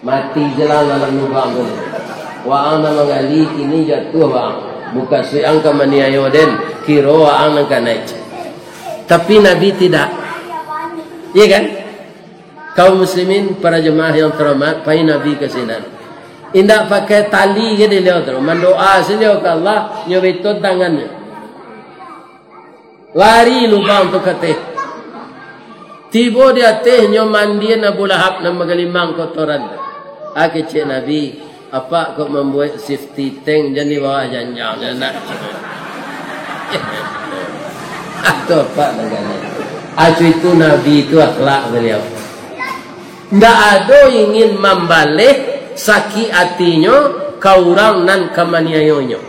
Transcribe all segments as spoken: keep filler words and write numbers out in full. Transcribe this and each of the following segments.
Mati je lah dalam lubang tu. Waang nan manggali, kini jatuah waang. Mukasuik ang ka maniayo den, kiro waang nan ka naik. Tapi Nabi tidak. Iya kan? Kaum muslimin, para jemaah yang terhormat, pai Nabi ka sinan. Indak pakai tali ka baliau tu. Mandoa sajo ka Allah, nyo baitu tangannyo. Lari lubang tu ka ateh. Tibo di ateh, nyo mandian Abu Lahab nan bagalimbang kotoran tu. Ah, kecek Nabi, "Apak kok mambuek safety tank, jan di bawah janjang, jan nak." Atau apak nan ganal. Acu itu Nabi itu akhlak baliau. Ndak ado ingin mambaleh sakik atinyo ka urang nan ka maniayonyo.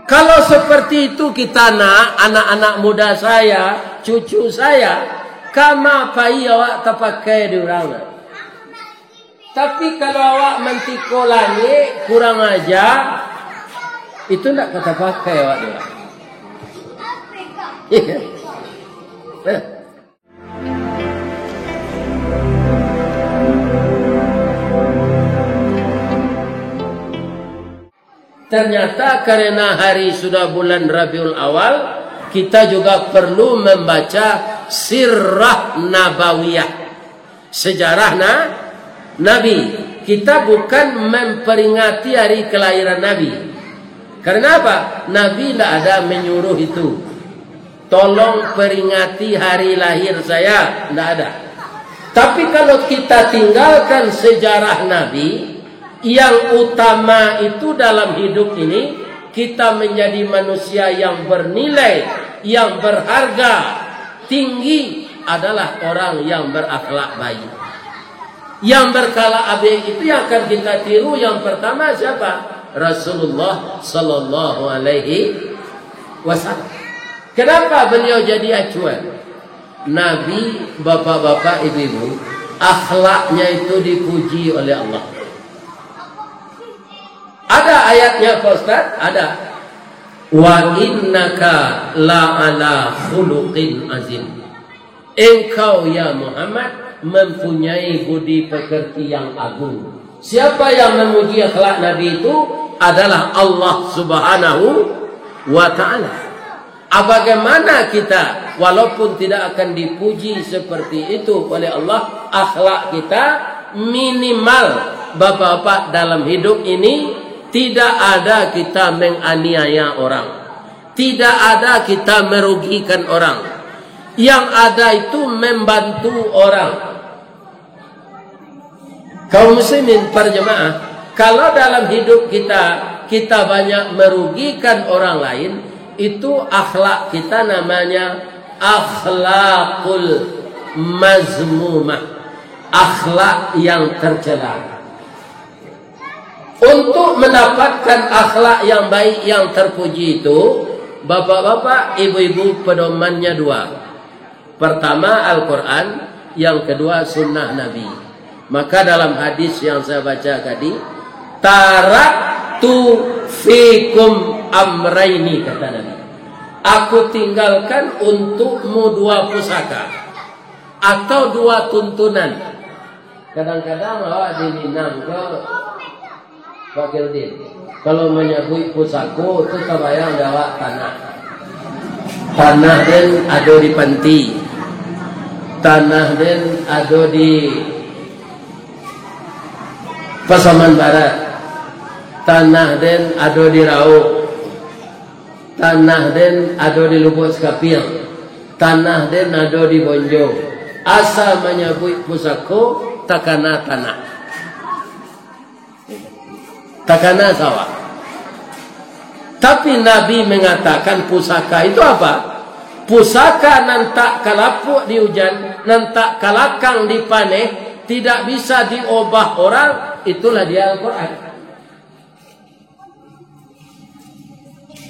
Kalau seperti itu kita nak, anak-anak muda saya, cucu saya, kama pai awak tapakai di urang. Tapi kalau awak mantiko langik, kurang aja, itu ndak ka tapakai awak di urang. Iya. Nah. Ternyata karena hari sudah bulan Rabiul Awal, kita juga perlu membaca sirah nabawiyah, sejarah na-, Nabi. Kita bukan memperingati hari kelahiran Nabi. Karena apa? Nabi ndak ada menyuruh itu. Tolong peringati hari lahir saya, ndak ada. Tapi kalau kita tinggalkan sejarah Nabi, yang utama itu dalam hidup ini, kita menjadi manusia yang bernilai, yang berharga tinggi adalah orang yang berakhlak baik. Yang berkala abih itu yang akan kita tiru, yang pertama siapa? Rasulullah sallallahu alaihi wasallam. Kenapa beliau jadi acuan? Nabi, bapak-bapak, ibu-ibu, akhlaknya itu dipuji oleh Allah. Ada ayatnya, Pak Ustaz? Ada. "Wa innaka la ala khuluqin azim." Engkau, ya Muhammad, mempunyai budi pekerti yang agung. Siapa yang memuji akhlak Nabi itu? Adalah Allah Subhanahu wa Ta'ala. Ah, bagaimana kita, walaupun tidak akan dipuji seperti itu oleh Allah, akhlak kita minimal, bapak-bapak, dalam hidup ini tidak ada kita menganiaya orang. Tidak ada kita merugikan orang. Yang ada itu membantu orang. Kaum muslimin, para jemaah, kalau dalam hidup kita, kita banyak merugikan orang lain, itu akhlak kita namanya akhlakul mazmumah, akhlak yang tercela. Untuk mendapatkan akhlak yang baik, yang terpuji itu, bapak-bapak, ibu-ibu, pedomannya dua. Pertama Al-Quran, yang kedua sunnah Nabi. Maka dalam hadis yang saya baca tadi, "Taraktu fikum amraini," kata Nabi. "Aku tinggalkan untukmu dua pusaka, atau dua tuntunan." Kadang-kadang awak di Minang ko, Pak Kildin, kalau manyabuik pusako, tu tabayang di awak tanah. Tanah den ado di Panti. Tanah den ado di Pasaman Barat. Tanah den ado di Rauk. Tanah den ado di Lubuak Sikapiang. Tanah den ado di Bonjo. Asa manyabuik pusako, takana tanah. Takana sawah. Tapi Nabi mengatakan pusaka itu apa? Pusaka nan tak kalapuak di ujan, nan tak kalakang di paneh, tidak bisa diobah orang, itulah dia Al-Quran.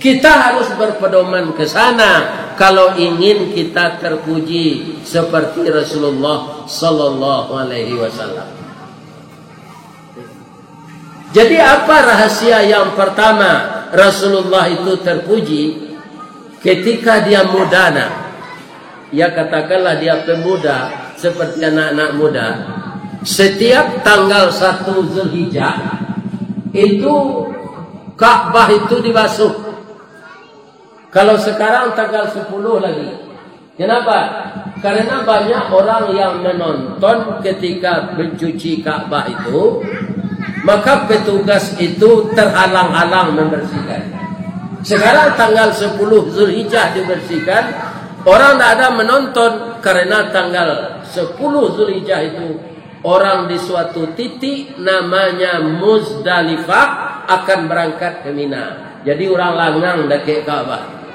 Kita harus berpedoman ke sana kalau ingin kita terpuji seperti Rasulullah sallallahu alaihi wasallam. Jadi, apa rahasia yang pertama Rasulullah itu terpuji? Ketika dia muda, nah, ya, katakanlah dia pemuda, seperti anak-anak muda, setiap tanggal satu Zulhijjah, itu Ka'bah itu dibasuh. Kalau sekarang tanggal sepuluh lagi. Kenapa? Karena banyak orang yang menonton ketika mencuci Ka'bah itu, maka petugas itu terhalang-halang membersihkan. Sekarang tanggal sepuluh Zulhijjah dibersihkan, orang tidak ada menonton karena tanggal sepuluh Zulhijjah itu orang di suatu titik namanya Muzdalifah akan berangkat ke Mina. Jadi, orang langang dakek Ka'bah.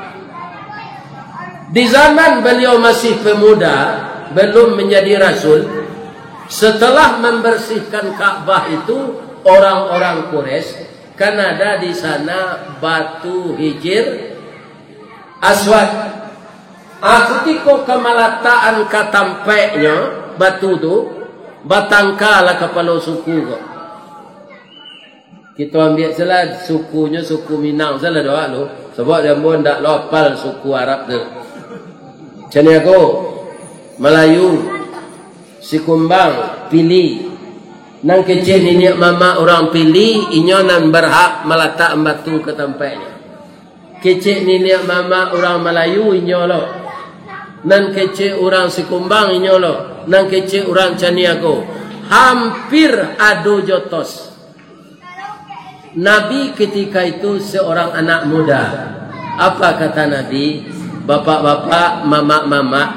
Di zaman beliau masih pemuda, belum menjadi rasul, setelah membersihkan Ka'bah itu, orang-orang Quraisy kan ada di sana batu Hijir Aswad. Ah, kutiko ka malatakan ka tampaiknyo batu tu, batangkalah kapalo suku ko. Kito ambiak sajolah sukunyo suku Minang sajolah doh lo. Sabab di ambo ndak lo apal suku Arab tu. Caniago, Malayu, Sikumbang, Pili. Nan kecek niniak mamak urang Pili, inyo nan berhak malatak batu ka tampaiknyo. Kecek niniak mamak urang Malayu, inyo lo. Nan kecek urang Sikumbang, inyo lo. Nan kecek urang Caniago. Hampir ado jotos. Nabi ketika itu seorang anak muda. Apa kata Nabi? Bapak-bapak, mamak-mamak,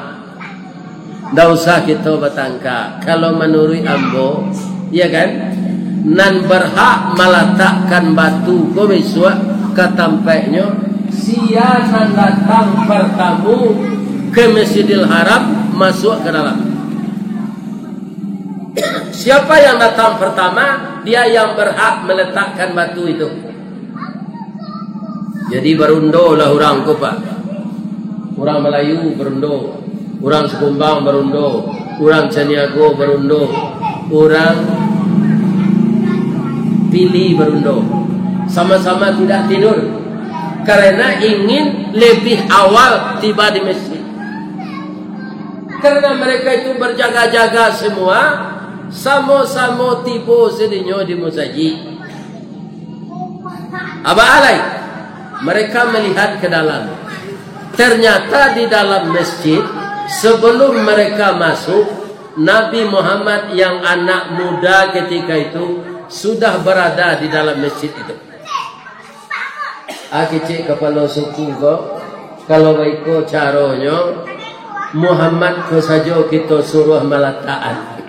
ndak usah kito batangka. Kalau manuruik ambo, ya kan, nan berhak malatakkan batu ko bisuak ka tampaiknyo, sia nan datang partamu ka Masjidil Haram, masuak ka dalam. Siapa yang datang pertama, dia yang berhak meletakkan batu itu. Jadi, barundolah urang ko, Pak. Urang Malayu barundo, urang Sikumbang barundo, urang Caniago barundo, urang Pili barundo. Sama-sama tidak tidur, karena ingin lebih awal tiba di masjid. Karena mereka itu berjaga-jaga semua, samo-samo tibo sadinyo di musajik. Abah alai, mereka melihat ke dalam. Ternyata di dalam masjid, sebelum mereka masuk, Nabi Muhammad yang anak muda ketika itu sudah berada di dalam masjid itu. Ah, kecek kapalo suku ko, kalau baiko caronyo, Muhammad ko sajo kito suruah malatakan.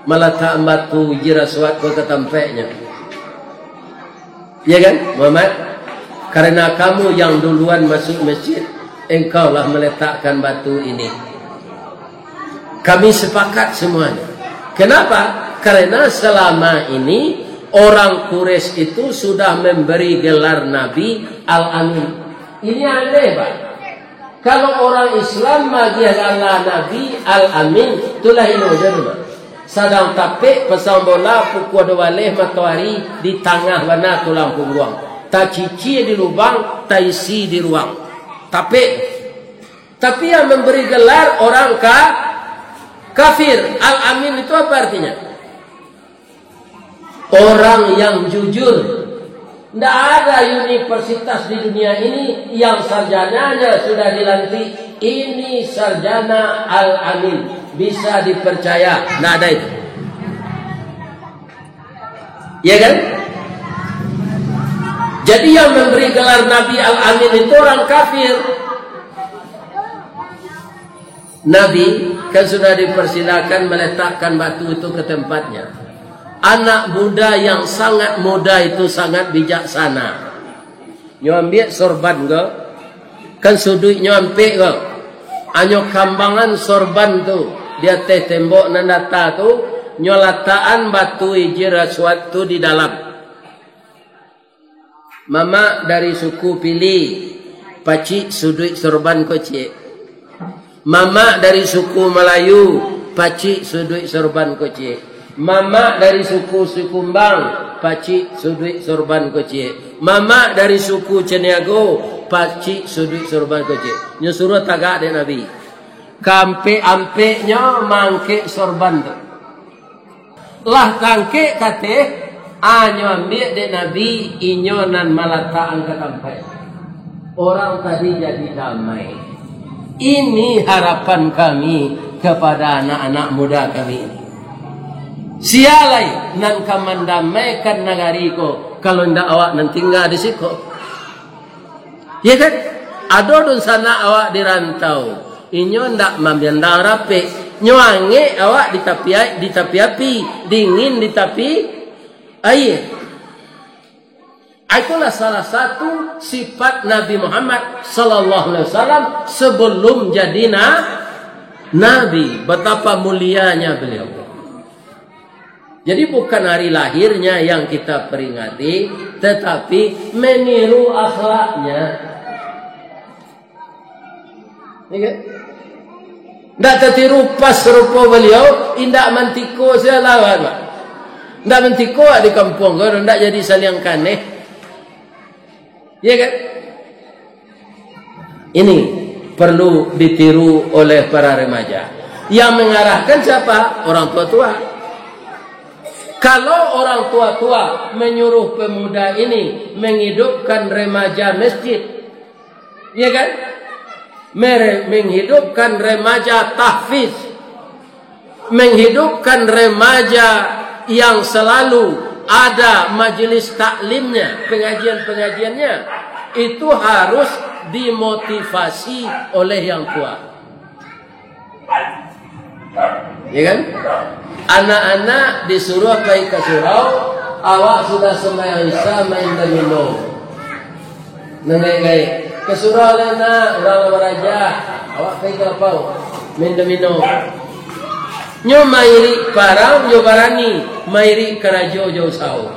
Malatakan batu Hijir Aswad ko ka tampaiknyo. Ya kan, Muhammad? Karena kamu yang duluan masuk masjid, engkaulah meletakkan batu ini. Kami sepakat semuanya. Kenapa? Karena selama ini orang Quraisy itu sudah memberi gelar Nabi Al-Amin. Ini aneh, Pak. Kalau orang Islam magiah gelar Nabi Al-Amin, itulah ino je tu, Pak. Sadang tapek pasang bola pukua duo baleh matoari di tangah bana tulang pungguang. Tacicia di lubang, taisi di ruang. Tapek. Tapi yang memberi gelar orang ka-, kafir. Al-Amin itu apa artinya? Orang yang jujur. Ndak ada universitas di dunia ini yang sarjananya sudah dilantik, "Ini sarjana Al-Amin, bisa dipercaya." Ndak ada itu. Ya kan? Jadi, yang memberi gelar Nabi Al-Amin itu orang kafir. Nabi kan sudah dipersilakan meletakkan batu itu ke tempatnya. Anak muda yang sangat muda itu sangat bijaksana. Nyo ambiak sorban ko, kan suduiknyo ampek ko. Anyo kambangan sorban tu di ateh tembok nan data tu, nyo latakan batu Hijir Aswad tu di dalam. Mamak dari suku Pili, pacik suduik sorban kocek. Mamak dari suku Malayu, pacik suduik sorban kocek. Mamak dari suku Sikumbang, pacik suduik sorban kocek. Mamak dari suku Caniago, pacik suduik sorban kocek. Nyo suruah tagak dek Nabi. Kaampek-ampeknyo maangkek sorban tu. Lah tangkek kateh, a nyo ambiak dek Nabi, inyo nan malatakkan ka tampaik. Orang tadi jadi damai. Ini harapan kami kepada anak-anak muda kami ini. Sia lai nan ka mandamaikan nagari ko, kalau indak awak nan tingga di siko? Ya kan? Ado dunsanak awak di rantau. Inyo ndak mambiandang rapek. Nyo angek awak di tapi ai-, di tapi api, dingin di tapi aia. Itulah salah satu sifat Nabi Muhammad sallallahu alaihi wasallam sebelum jadi na-, nabi. Betapa mulianya beliau. Jadi, bukan hari lahirnya yang kita peringati, tetapi meniru akhlaknya. Ya kan? Ndak tatiru pas rupo beliau, indak mantiko salawat, Pak. Ndak mantiko di kampuang ko, ndak jadi saliang kaneh. Ya kan? Ini perlu ditiru oleh para remaja. Yang mengarahkan siapa? Orang tua-tua. Kalau orang tua-tua menyuruh pemuda ini menghidupkan remaja masjid, ya kan? Mere-, menghidupkan remaja tahfiz, menghidupkan remaja yang selalu ada majelis taklimnya, pengajian-pengajiannya, itu harus dimotivasi oleh yang tua. Ya kan? Anak-anak disuruah pai ka surau, awak sudah sumbayang Isya main domino. Nan gaek-gaek. Ka surau lah nak, urang lah baraja. Awak pai ka lapau. Main domino. Nyo mairik parang, nyo barani. Mairik karajo jo usaho.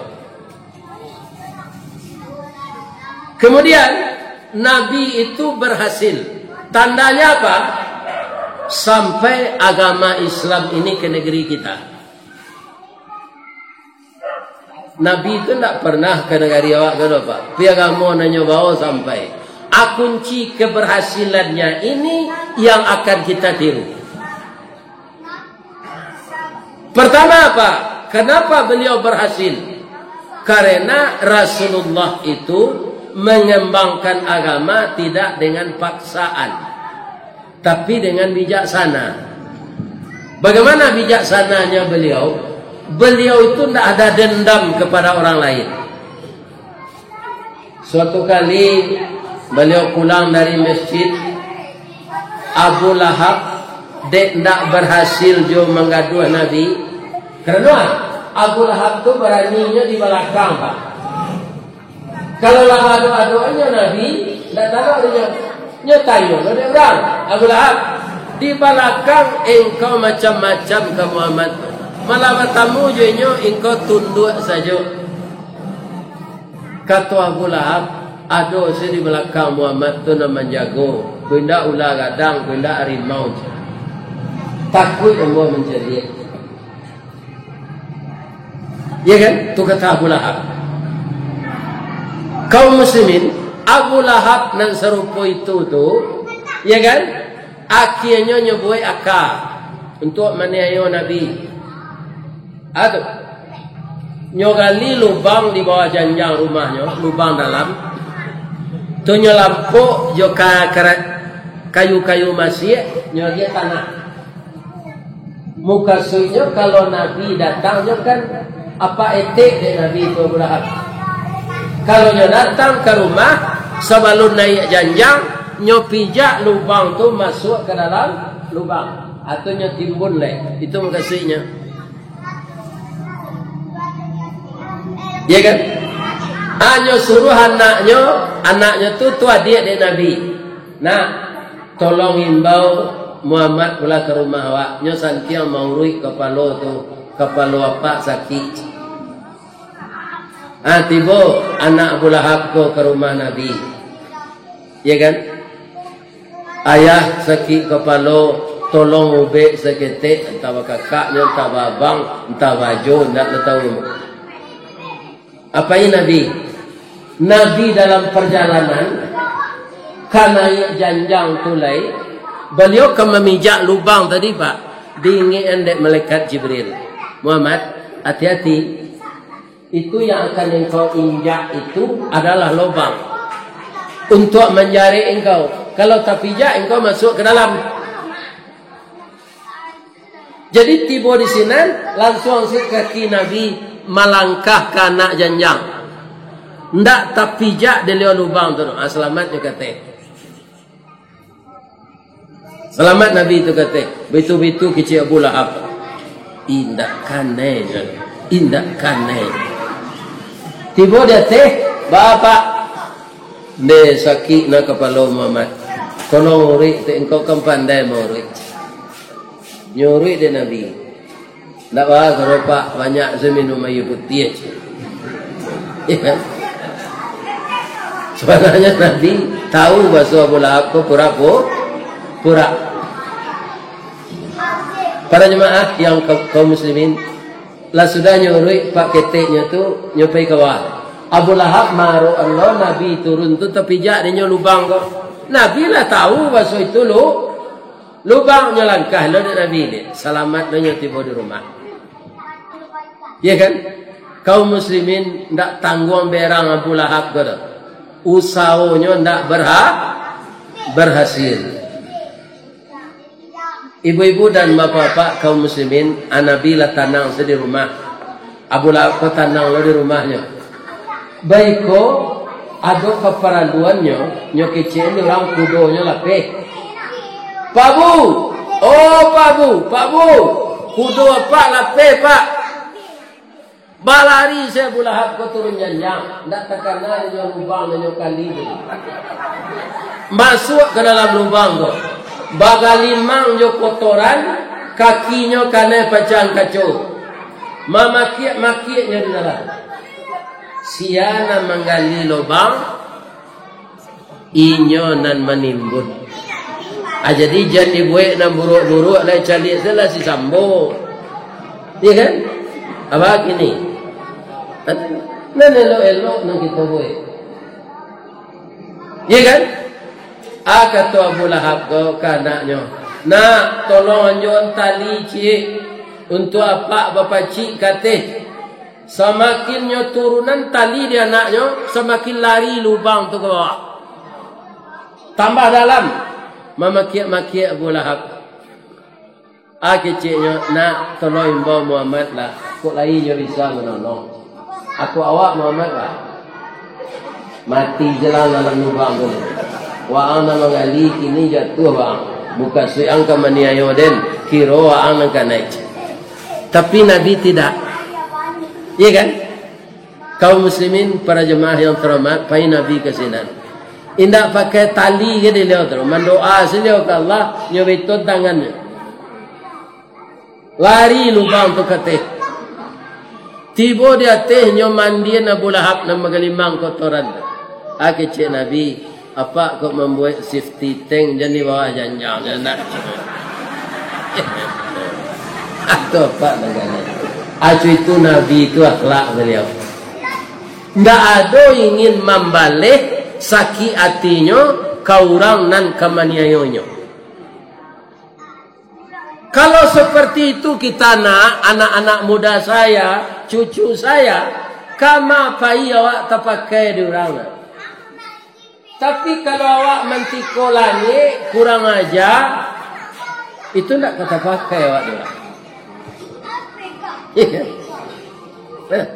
Kemudian, Nabi itu berhasil. Tandanya apa? Sampai agama Islam ini ke negeri kita. Nabi tu ndak pernah ka nagari awak ko doh, Pak. Pi agamo nan nyo bawo sampai. A, kunci keberhasilannya ini yang akan kita tiru. Pertama apa? Kenapa beliau berhasil? Karena Rasulullah itu mengembangkan agama tidak dengan paksaan, tapi dengan bijaksana. Bagaimana bijaksananya beliau? Beliau itu ndak ada dendam kepada orang lain. Suatu kali, baliau pulang dari masjid, Abu Lahab dek ndak berhasil jo manggaduah Nabi. Karano Abu Lahab tu baraninyo di balakang, Pak. Kalau lah ado-adonyo Nabi, ndak tahu dek nyo. Nyo tanyo lo dek urang, "Abu Lahab, di balakang engkau macam-macam ka Muhammad, malah batamu jo inyo, engkau tunduak sajo." Kato Abu Lahab, "Ado se di balakang Muhammad tu nan manjago, kok indak ula gadang, kok indak harimau. Takuik ambo mancaliak." Ya kan? Tu kato Abu Lahab. Kaum muslimin, Abu Lahab nan sarupo itu tu, ya kan? Akhianyo nyo buek aka untuak maniayo Nabi. Ah, tu. Nyo gali lubang di bawah janjang rumahnyo, lubang dalam. Tu nyo lampok jo ka-, kara-, kayu-kayu masiak, nyo agiah tanah. Mukasuiknyo, kalau Nabi datang, nyo kan apak etek dek Nabi tu Abu Lahab. Kalau nyo datang ka rumah, sabalun naiak janjang, nyo pijak lubang tu masuak ka dalam lubang. Atau nyo timbun lai. Itu mukasuiknyo. Ya kan? Ah, nyo suruah anaknyo, anaknyo tu, tu adiak dek Nabi. Nak, tolong imbau Muhammad pulang ka rumah awak. Nyo santiang mauruik kapalo tu, kapalo apak sakik. Ah, tibo anak Abu Lahab ko ka rumah Nabi. Ya kan? "Ayah sakik kapalo, tolong ubek saketek," antah bakakaknyo, antah baabang, antah baajo, indak lah tahu. Apai Nabi? Nabi dalam parjalanan, ka naiak janjang tu lai, baliau ka mamijak lubang tadi, Pak, diingekan dek malaikat Jibril, "Muhammad, ati-ati, itu yang akan engkau injak itu adalah lubang untuk manjarek engkau. Kalau tapijak, engkau masuk ke dalam." Jadi, tibo di sinan, lansuang se kaki Nabi malangkah ka anak janjang. Ndak tapijak dek liau lubang tu, ah, salamat nyo kateh. Salamat Nabi tu kateh. Bitu-bitu kecek Abu Lahab. Indak kanai, indak kanai. Tibo di ateh, "Bapak, nde sakik na kapalo Muhammad. Tolong uruik, tek engkau kan pandai mauruik." Nyuruik dek Nabi. "Ndak ba, kalau Pak, banyak se minum aia putiah." Ya kan? Sabananyo Nabi tahu baso Abu Lahab ko pura-pu-, pura. Para jemaah yang ka-, kaum muslimin, lah sudah nyuruik pak keteknyo tu, nyo pai ka bawah. Abu Lahab marok Allah, Nabi turun tu tapijak dek nyo lubang ko. Nabi lah tahu baso itu lu-, lubang, nyo langkah lo dek Nabi ni. Salamat lo nyo tibo di rumah. Ya kan? Kaum muslimin, ndak tangguang berang Abu Lahab ko tu. Usahonyo ndak berha-, berhasil. Ibu-ibu dan bapak-bapak kaum muslimin, Nabi lah tanang se di rumah. Abu Lahab ko tanang lo di rumahnyo. Baiko, ado kaparaluannyo, nyo kecek ni urang kudonyo lapeh. "Pak Bu! Oh, Pak Bu! Pak Bu! Kudo Apak lapeh, Pak!" Balari se Abu Lahab ko turun janjang, ndak takana inyo lubang, inyo kali tu. Masuak ka dalam lubang tu, bagalimang jo kotoran, kakinyo kanai pacang kaco. Mamakiak-makiaknyo di dalam. Sia nan manggali lubang, inyo nan manimbun. Ah, jadi jan dibuek nan buruak-buruak, lai caliak se lah si Sambo. Iya kan? Apo kini? Nan elok-elok nan kito buek. Iya kan? Ah, kato Abu Lahab ko ka anaknyo, "Nak, tolong anjuan tali ciek, untuak apak bapacik ka ateh." Samakin nyo turunan tali di anaknyo, samakin lari lubang tu ka bawah. Tambah dalam, mamakiak-makiak Abu Lahab. Ah, keceknyo, "Nak, tolong imbau Muhammad lah. Kok lai nyo bisa manolong. Ako awak Muhammad lah." Mati je lah dalam lubang tu. Waang nan manggali, kini jatuah waang. Mukasuik ang ka maniayo den, kiro waang nan kanai. Tapi Nabi tidak. Iya kan? Kaum muslimin, para jemaah yang terhormat, pai Nabi ka sinan. Indak pakai tali ka dek liau tu. Mandoa se liau ka Allah, nyo betot tangannyo. Lari lubang tu ka ateh. Tibo di ateh, nyo mandian Abu Lahab nan bagalimang kotoran tu. Ah, kecek Nabi, "Apak kok mambuek safety tank jan di bawah janjang, jan nak." Atau apak nan kanai. Acu itu Nabi itu akhlak baliau. Ndak ado ingin mambaleh sakik atinyo ka urang nan ka maniayonyo. Kalau seperti itu kita nak, anak-anak muda saya, cucu saya, kama pai awak tapakai di urang. Tapi kalau awak mantiko langik, kurang aja, itu ndak ka tapakai awak di urang. Iya. Eh.